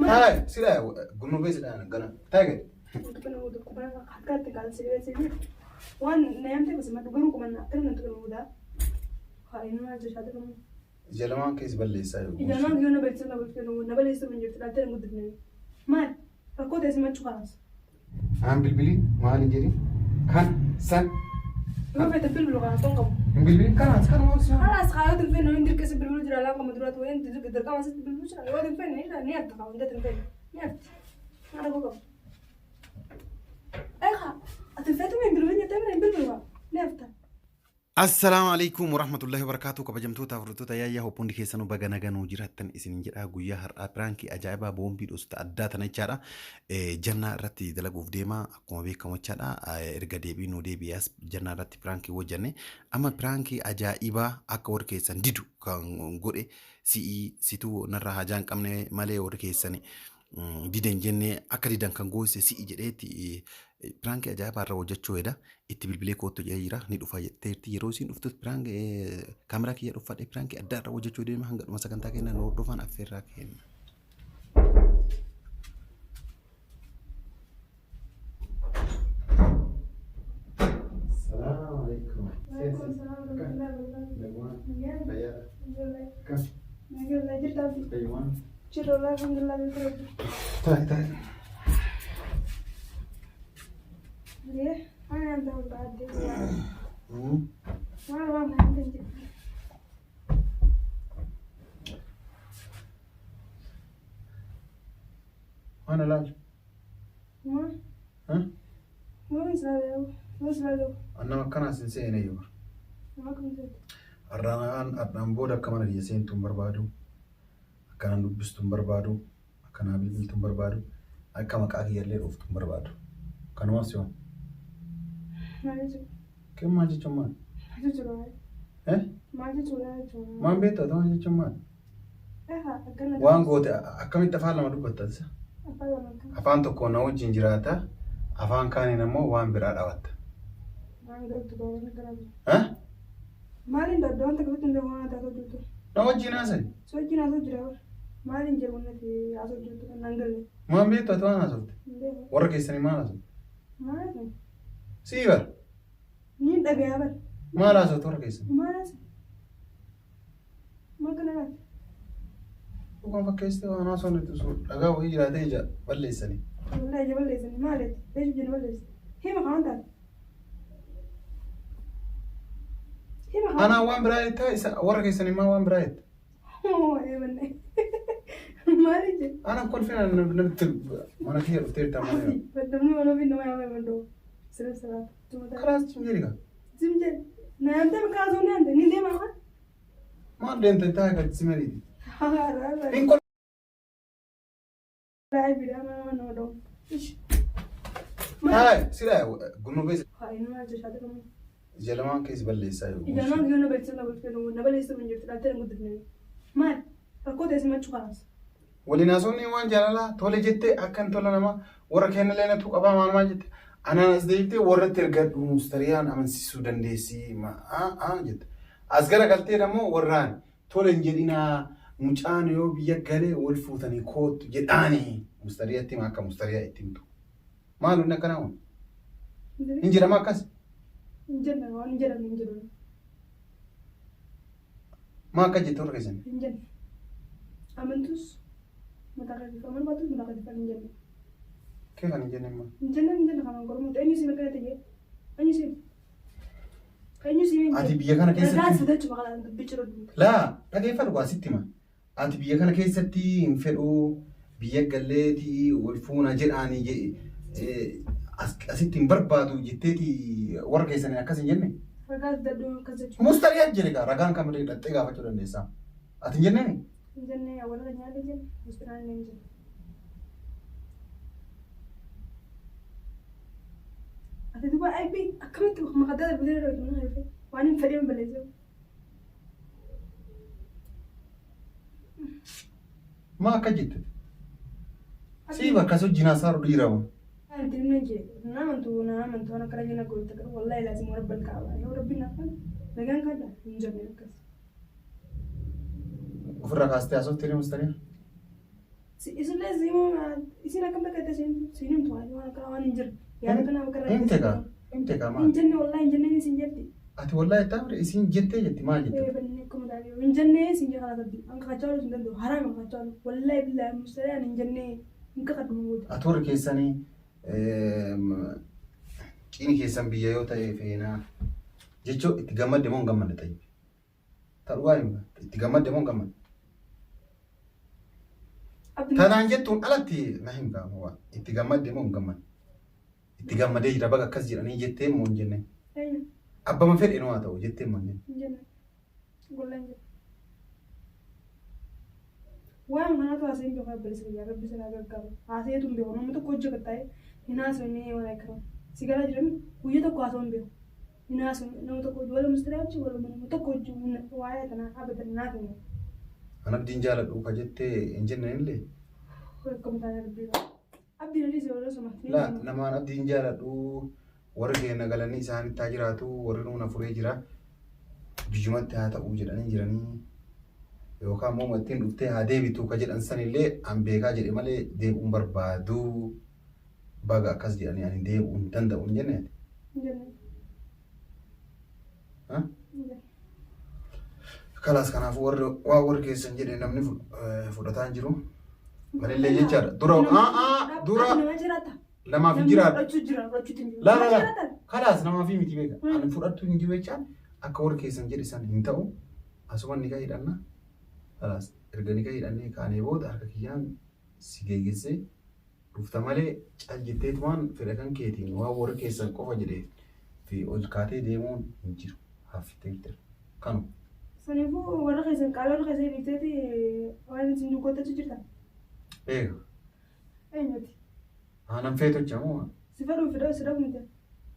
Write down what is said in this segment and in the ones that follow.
Taa'e si dhaye gunnubee si dhaye gana taa'e gadi. Waan na yaamtee gosa maddu garuu qumanna akkana nan tuqe booda. Haa inni maal jechaa ta'e. Ija lamaan keessa balleessaa jiru. Ija lamaan kiyyoo na balleessu na balleessu na balleessu hin jirtu dhaaltee hin guddifne. Maal rakkoo ta'e simachuu kalaas. Aan bilbilii maal hin jedhin kan san Yoo feete bilbilu kana rakkoon qabu. hin bilbilin kanaas kan waan si Kalaas haa yoo hin fenne hin dirqisi bilbilu jira laan qama duraatu hin dirqama sitti bilbilu jira yoo hin fenne ni hafta kaa hunda hin fenne ni hafti. Maal rakkoo qabu. Eegaa ati feetu hin bilbilin jettee bira hin bilbilu kaa ni hafta. Assalaamu alaikum warahmatullahi wabarakatuh kabajamtoota hordoftoota yaayyaa hophundi keessanuu baga naganuu jiraattan isinin jedha guyyaa har'aa piraankii ajaa'ibaa boombii dhoosota addaa tana jechaadha jannaa irratti dalaguuf deema akkuma beekamu jechaadha erga deebii nuu deebi'ee as jannaa irratti piraankii hojjanne amma piraankii ajaa'ibaa akka warri keessan didu kan godhe si'ii situu narraa hajaa hin qabne malee warri keessan didan jennee akka didan kan goose si'i jedheetti piraankii ajaa'ibaa irra hojjechuu heda. Itti bilbilee koottu jedhee jira ni dhufa jetteerti yeroo isiin dhuftus piraankii kaameraa kiyya dhuffadhee piraankii addaa irra hojjechuu deema hanga dhuma sagantaa keenya nu hordofaan affeerraa kenna. Salaamu alaikum. Taa'e taa'e. Waan alaal. Annam akkanaas hin seene yoo. Arraan arraan booda akka mana kiyya seentu hin barbaadu. Akkanaan dubbistu hin barbaadu. Akkanaa bilbiltu hin barbaadu. Akka maqaa kiyyallee dhooftu hin barbaadu. Kanumaaf si waama. Kee maal jechuun maal? Eh? Maan beektu ati maal jechuun maal? Waan goote akkamitti afaan lama dubbatta ati isa? Afaan tokkoon na wajjin jiraata, afaan kaaniin ammoo waan biraa dhawatta. Eh? Maaliin dadda wanta akkasitti hin beeku waan haasa'u jirtu. Na wajjin haasa'i. Si wajjin haasa'u jira bar. Maaliin jedhu natti haasa'u jirtu kan naan galle. Maan beektu ati waan haasofte? Hin beeku. Warra keessanii maal haasofte? Maal haasa'u? Sii bar. Niin dhagayaa bar. Maal haasofte warra keessanii? Maal haasa'u? Maal kana laata? Dhugaan fakkeessitee waan haasofne osoo dhagaa wayii jiraatee ija balleessanii. Wallahi ija balleessanii maal ati? Eessu ija balleessa? Hima kaan taate. Hima kaan. Anaa waan biraa jettaa isa warra keessanii maa waan biraa jetta? Eebanne. Maal ije? Ana kolfina namitti mana kiyya dhuftee jirta mana yoo. Namni mana ofii nama yaamee mandoo. Siree siraata. Kalaas cim jedhi kaa. Zim jedhi. Na yaamtee bakka haasofne yaamte. Ni deema haa. Maal deemte taa'e gadi si mariiti. Hin Taa'e si dhaye gunnubee ija lamaan keessa balleessaa jiru. Ija lamaan kiyyoo na balleessu na balleessu na balleessu hin jirtu dhaaltee hin guddifne. Maal rakkoo ta'e simachuu kalaas. Waliin haasofni waan jaalalaa tole jette akka hin tola namaa warra kennallee natu qabaa maal maal jette anaan as deebitee warratti ergadhu mustariyaan amansiisuu dandeessi maa jette. As gara galtee dammoo warraan tole hin jedhinaa mucaan yoo biyya galee wal fuutanii koottu jedhaani mustariyatti hima akka mustariyaa itti himtu. Maal wanni akkanaa kun? Hin jedhama akkas? Hin jenne waan hin jedhamne hin jiru. Maa akka jettu warra keessan? Hin jenne. Amantus mataa keetiif amanuu baattus mataa keetiif hin jenne. Kee kan hin jenne immoo. Hin jenne hin jenne kan gormuutu eenyu si makkana ta'e eenyu si eenyu si Ati biyya kana keessatti. Ragaa fudhachuu maqaa dubbii jiru. Laa dhageeffadhu waa sitti hima. Ati biyya kana keessatti hin fedhu biyya galleeti wal fuuna jedhaani asitti hin barbaadu jetteeti warra keessanii akkas hin jenne. Ragaa fudhadhu akkas jechuudha. Mustariyaa jedhe gaa ragaan kamiree dhaxxee gaafachuu dandeessaa. Ati hin jenneeni? Hin jenne warra nyaata jenne mustiraan hin jenne. Ati duba aybi akkamitti maqadaa darbitee darbite mana dhufe waan hin fedhee hin balleessee. Maa akka jette? Sii bakka sun jinaa saaru dhiira moo? Anti namni jee na amantu na amantu waan akkana jenna goote garuu wallahi laazim rabbal kaaba yoo rabbiin naaf kan nagaan kadha hin jenne akkas. Ofirraa kaastee haasofte ni mustariyaa? Isillee isin akkam takka itti siin himtu waan akkana waan hin jirre. Yaada kana akka irraa Himte kaa himte kaa Hin maal? jenne wallahi hin jenneen isin jetti. Ati wallahi itti amri isin jettee jetti maal jette? Banni akkuma taatee hin jennee isin jee karaa sabbi. An kakachaa oolu hin danda'u. Haraam kakachaa oolu. Wallahi billahi mustariyaan hin jennee hin kakadhu booda. Ati warri keessanii ciini keessan biyya yoo ta'e feenaa jechuu itti gammadde moo hin gammadne tayyib? Ta dhugaa hima itti gammadde moo hin gammadne? Tanaan jettuun alatti na hin gaamu waan itti gammadde moo hin gammadne? Itti gammadee jira baga akkas jedhanii jettee moo hin jenne? Eenyu? Abbama fedhe nu haa ta'u jettee moo hin jenne? Hin jenne. Gollaan jenne. Waan kanatu haasa'in beeku obboleessa kiyyaa rabbi sana gargaaru. Haasa'eetu hin beeku. Namni tokko hojii qaxxaa'ee hin haasofne waan akkana. Si galaa jirami guyyaa tokko haasa'u hin beeku. Hin haasofne nama tokko hojii wala mustariyaa hojii wala nama tokko hojii waa'ee tanaa abadan naaf hin galu. An abdiin jaaladhu ka jettee hin jenneen illee. Akkam taane rabbii qaba. Abdiin olii si oloo suma. La namaan abdiin jaaladhu warri keenya galanii isaanitti haa jiraatu warri nuuna furee jira biyyumatti haa ta'u jedhanii jiranii yookaan immoo mattiin dhuftee haa deebitu ka jedhan sanillee an beekaa jedhe malee deebi'uun barbaadu baga akkas jedhanii ani deebi'uu hin danda'u hin jenne ati. Hin jenne. Ha? Hin jenne. Kalaas kanaafuu warri waan warri keessan jedhe namni fudhataa hin jiru. Malillee jechaadha. Dura dura Nama jiraata. lamaaf hin jiraadha. Fudhachuu jira fudhachuutti hin jiru. La la Nama la. jiraata. Kalaas namaaf miti beeka. Ani fudhattu hin jiru jechaan akka warri keessan jedhe san hin ta'u. Asuma ni hidhanna. Kalaas erga ni hidhannee kaanee booda harka kiyyaan si geegessee dhufta malee cal jetteetumaan fedha kan keetiin waan warri keessan qofa jedhee fi ol kaatee deemuun hin jiru. Haftee jira. Kanuma. Saniifuu warra keessan qaalii warra keessan dhiifteeti waan isin duukottachuu jirtan. Eega. Eenyuti? Aanan feetu jecha moo? Si fedhuu fedhuu si dhabu miti.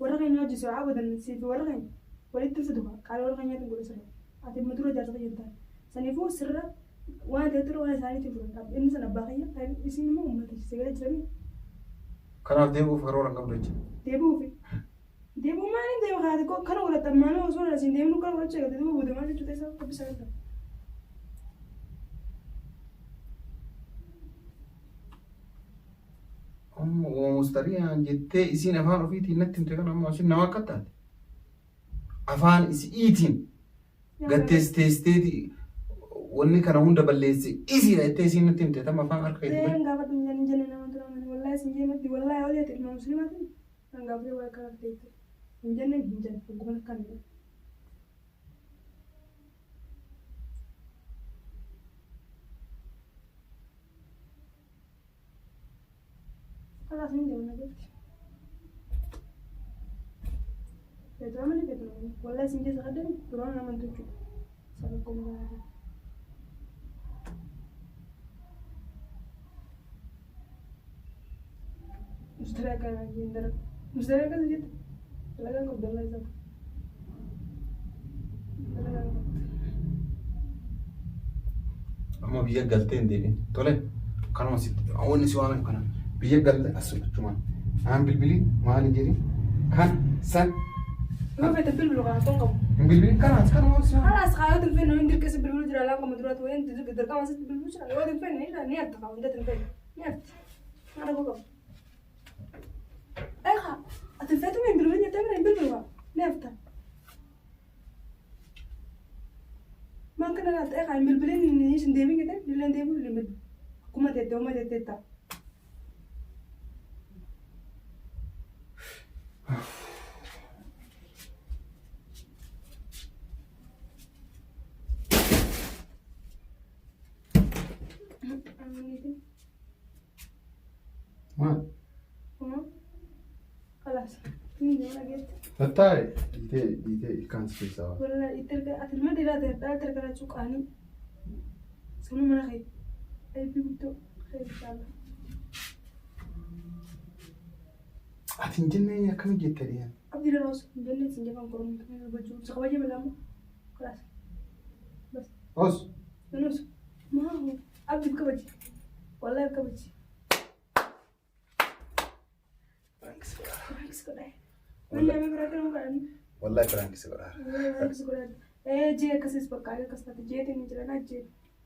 Warra keenya hojii si haa siif warra keenya walitti fidu qaalii warra keenyaatiin godhu sirra. Ati immoo dura jaarsa kiyya hin taane. Saniifuu sirra waan ta'e ture waan isaaniitiin fudhan. Inni san abbaa kiyya isin immoo uummata si galee jiranii Kanaaf deebi'uuf karoora hin qabdu jecha. deebi'uufi. Deebi'uu maaliin deema karaa xiqqoo kana godhatta maanii osoo asiin deemnu kana godhachuu eegalte deebi'uu booda maal jechuudha isa qabbi sana irra. Amma waa mustariyaan jettee isiin afaan ofiitiin natti himte kana amma isin nama akka taate. Afaan isiitiin gatteesteesteeti wanni kana hunda balleesse isiidha jettee isiin natti himte tam afaan harka keetii Een gaafa dhumjan hin jenne nama tura mani wallahi isin jee maddi wallahi olii ati ilma muslimaatiin kan gaafatee waa akka ta'etti hin jenne hin jenne hogguma akkaan hin jenne. Kalaas hin deemna jetti. Beetu amani beetu amani wallahi isin keessa qaddami duraan amantu jechuudha. Sana akkuma kana. Mustariyaa kana hin dalagu. Mustariyaa akkas jette. Dalagaan qabdu Allah isaatu. Dalagaan qabdu. Amma biyya galtee hin deebiin. Tole kanuma sitti wanni si waameen kana biyya galte as achumaan. Aan bilbilii maal hin jedhin kan san Yoo fete bilbilu kana kun qabu. hin bilbilin kanaas kanuma si waame. Kalaas kaayoo hin fenne hin dirqisi bilbilu jira laan qama duraatu wayin dirqama sitti bilbilu jira yoo hin fenne ni hafta kaa hunda hin fenne ni hafti. Maal rakkoo qabu. Eegaa ati feetu hin bilbilin jettee bira hin bilbilu kaa ni hafta. Maal kana laata eegaa hin bilbilin hin deebin jettee bilbilan deebiin hin bilbilu. Akkuma teette uma teette ta'a. Maal? Kalaas. Ni deema geette. Tattaa'e dhiitee dhiitee ilkaan si keessaa ba'a. Walla itti erga ati ilma dhiiraa ta'e dhala erga qaanii. Sunu mana kee. Eebbi guddoo kee inshallah. Ati hin jennee akkami jette dhiyaan? Abdii dhala osoo hin jennee sin jafan koromuu kan dubbachuu. Si kabajee bilaamu. Kalaas. Bas. Os Nus. Maahu. Abdii kabaji. Wallahi kabaji. Pranks godhaa. Namni nama biraa kan godhan. Wallahi prank si godhaa. Wallahi pranks godhaa. Ee jee akkasis bakka akkas taate jeetiin ni jira naa jee.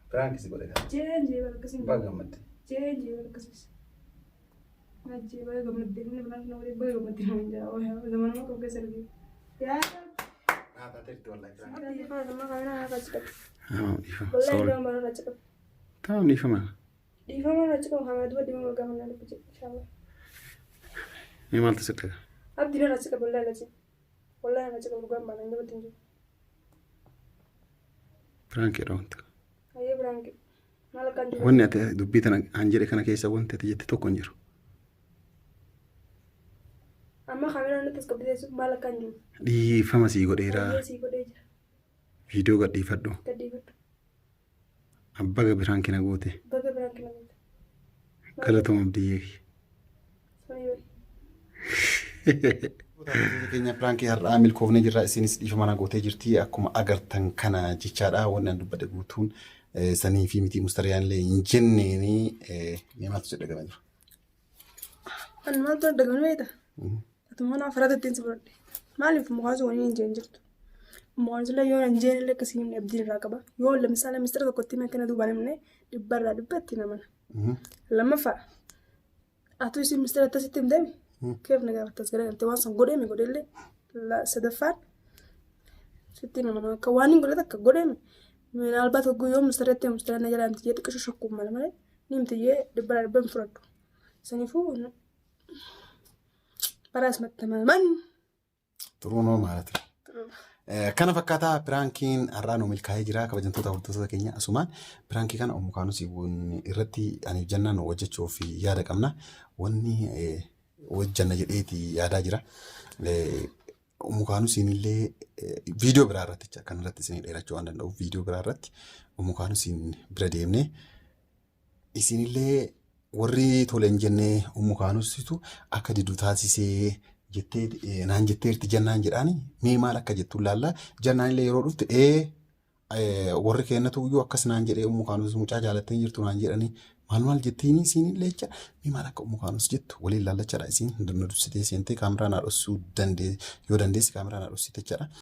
Prank si godhe kana. Jeen jee bakka akkasiin. Baga gammadde. Jee jee akkasumas. Najjee baga gammaddee namni biraan nama godhee baga gammaddee nama hin jaa. Zamanuma qabu keessa argee. Yaa Dhiifama nama kaanaa haa qabu. Dhiifama. Wallahi Sorry. dhiifama irraa qabu. Tamam, dhiifama. Dhiifama irraa qabu kaanaa duba dhiifama gaafa naa dubbi jedhe inshallah. Mee maaltu si dhaga? Abdiin irraa qabu wallahi lachi. Wallahi irraa qabu dhugaan baana hin dubbatti hin jiru. Piraankiidha wanti. Hayyee biraan kee. Maal akkaan jiru? Wanni ati dubbii tana an jedhe kana keessa wanti ati jette tokko hin jiru. Amma kaameraan nutti as qabdee maal akkaan jiru? Dhiifama sii godheera. Hayyee sii godhee jira. Viidiyoo gadhiifadhu. Gadhiifadhu. Baga biraan kina goote. Baga biraan kina goote. Galatooma Abdiyyee. Sanii bari. Keenya piraankii har'aa milkoofnee jirra. Isinis dhiifama na gootee jirti. Akkuma agartan kana jechaadha. Wanni an dubbadhe guutuun sanii fi miti mustariyaan illee hin jenneeni mee maaltu si dhagama jira? Ani maaltu dhagama beekta? Atuma mana farada ittiin si fudhadhe. Maaliif mukaasuu waliin hin jeen jirtu? Mukaasuu yoo hin jeen illee akkasii himne abdiin irraa qaba. Yoo lamisaala mistira tokkotti hime akkana duubaan himne dhibba irraa dhibba ittiin amana. Lammaffaa atu isin mistira akkasitti himteemi keef na gaafattas gara galtee waan san godheemi godheellee sadaffaan sitti himama akka waan hin godhe takka godheemi. Minaalbaat hogguu yoo mistira itti mistira na jalaa himtiyyee xiqqishu shakkuun mala malee ni himtiyyee dhibba irraa dhibba hin fudhadhu. Saniifuu baraas mattamaman. Xuruu noo maalati? Kana fakkaataa piraankiin har'aa nu milkaa'ee jira kabajamtoota hordoftoota keenya asumaan piraankii kana Ummu Kaanus irratti ani jannaan hojjechuuf yaada qabna. Wanni hojjanna jedheeti yaadaa jira. Ummu Kaanusiin illee viidiyoo biraa irratti kan irratti isin dheerachuu waan danda'uuf viidiyoo biraa irratti Ummu Kaanusiin bira deemnee isinillee warri tole hin jenne Ummu Kaanusitu akka didu taasisee jettee naan jetteerti jannaan jedhaani mee maal akka jettu laalla jannaan illee yeroo dhufte warri kennatu iyyuu akkas naan jedhee Ummu Kaanus mucaa jaalattee jirtu naan jedhanii maal maal jettiini isiinillee jecha mee maal akka Ummu Kaanus jettu waliin laallachaadha. Isiin nu dursitee seentee kaameraa naa dhossuu dandee yoo dandeesse kaameraa naa dhossite jechaadha.